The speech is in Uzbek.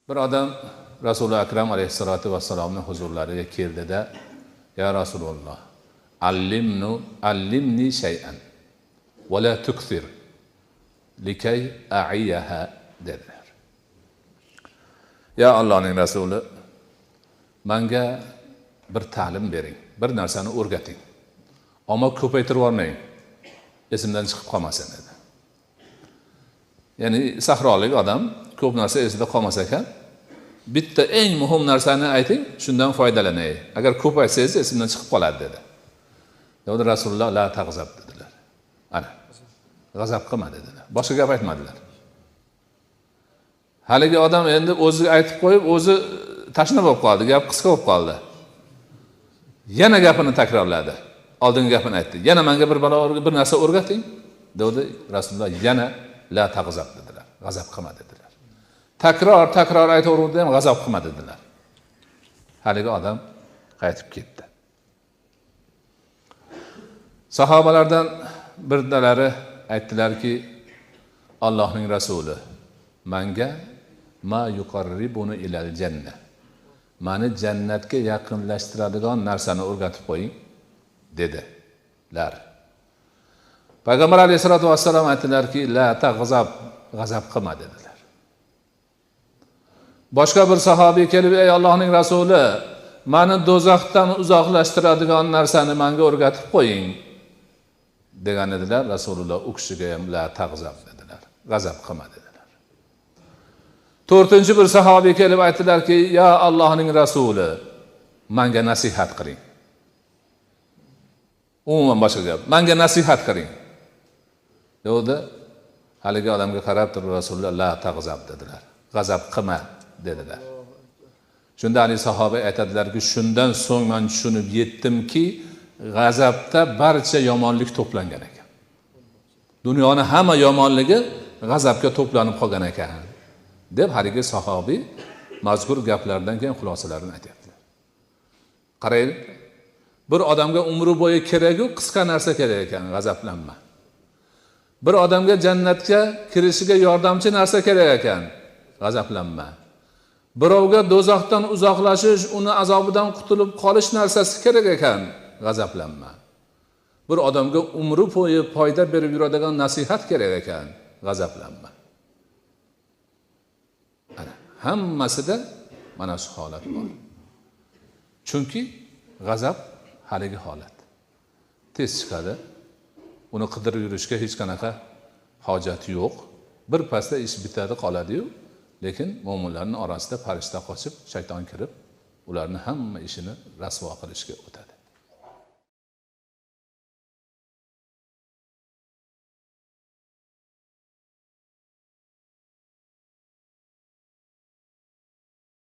Bir odam Rasuli Akram alayhissalotu vassalomning huzurlariga keldida, "Ya Rasululloh, allimni shay'an va la tukthir likay a'iyaha" dedilar. Ya Allohning rasuli, menga bir ta'lim bering, bir narsani o'rgating. Ammo ko'paytirib yubormang, esimdan chiqib qolmasin dedi. Ya'ni sahrolik odam ko'p narsa esida qolmas ekan, bitta eng muhim narsani ayting, shundan foydalanay. Agar ko'p aytsangiz esimdan chiqib qoladi dedi. Dedi Rasululloh, la tag'zab dedilar. Ana, g'azab qilma dedilar. Boshqa gap aytmadilar. Haligi odam endi o'zi aytib qo'yib, o'zi tashna bo'lib qoldi, gap qisqa bo'lib qoldi. Yana gapini takrorladi. Oldingi gapini aytdi. Yana menga bir balo bir narsa o'rgating dedi. Rasululloh yana la tag'zab dedilar. G'azab qilma dedilar. Takror takror aytaverdi ham g'azab qilma dedilar. Haligi odam qaytib ketdi. Sahobalardan birlari aytdilarki, Allohning rasuli, menga ma yuqarribuni ilal janna, meni jannatga yaqinlashtiradigan narsani o'rgatib qo'ying dedilar. Payg'ambar alayhisolatu vassalom aytdilarki, la tag'zab, g'azab qilma dedilar. Boshqa bir sahobiy kelib, ey Allohning rasuli, meni do'zaxdan uzoqlashtiradigan narsani menga o'rgatib qo'ying degan edilar. Rasululloh u kishiga ham la tag'zab dedilar, g'azab qilma dedilar. To'rtinchi bir sahobiy kelib aytdilarki, ya Allohning rasuli, menga nasihat qiling. Umuman boshqa gap, menga nasihat qiling dedi. Haligi odamga qarab turib Rasululloh la tag'zab dedilar, g'azab qilma dedilar. Shunda ali sahoba aytadilarki, shundan so'ng men tushunib yetdimki, g'azabda barcha yomonlik to'plangan ekan. Dunyoni hamma yomonligi g'azabga to'planib qolgan ekan deb haligi sahobiy mazkur gaplardan keyin xulosalarini aytyaptilar. Qarang, bir odamga umri bo'yi kerak-ku, qisqa narsa kerak ekan, g'azablanma. Bir odamga jannatga kirishiga yordamchi narsa kerak ekan, g'azablanma. Birovga do'zaxdan uzoqlashish, uni azobidan qutulib qolish narsasi kerak ekan, g'azablanma. Bir odamga umri bo'yi foyda berib yuradigan nasihat kerak ekan, g'azablanma. Ana, hammasida mana shu holat bor. Chunki g'azab haligi holat. Tez chiqadi. Uni qidirib yurishga hech qanaqa hojat yo'q. Bir pasda ish bitadi, qoladi-yu, lekin mo'minlarning orasida farishta qochib, shayton kirib, ularni hamma ishini rasvo qilishga o'tadi.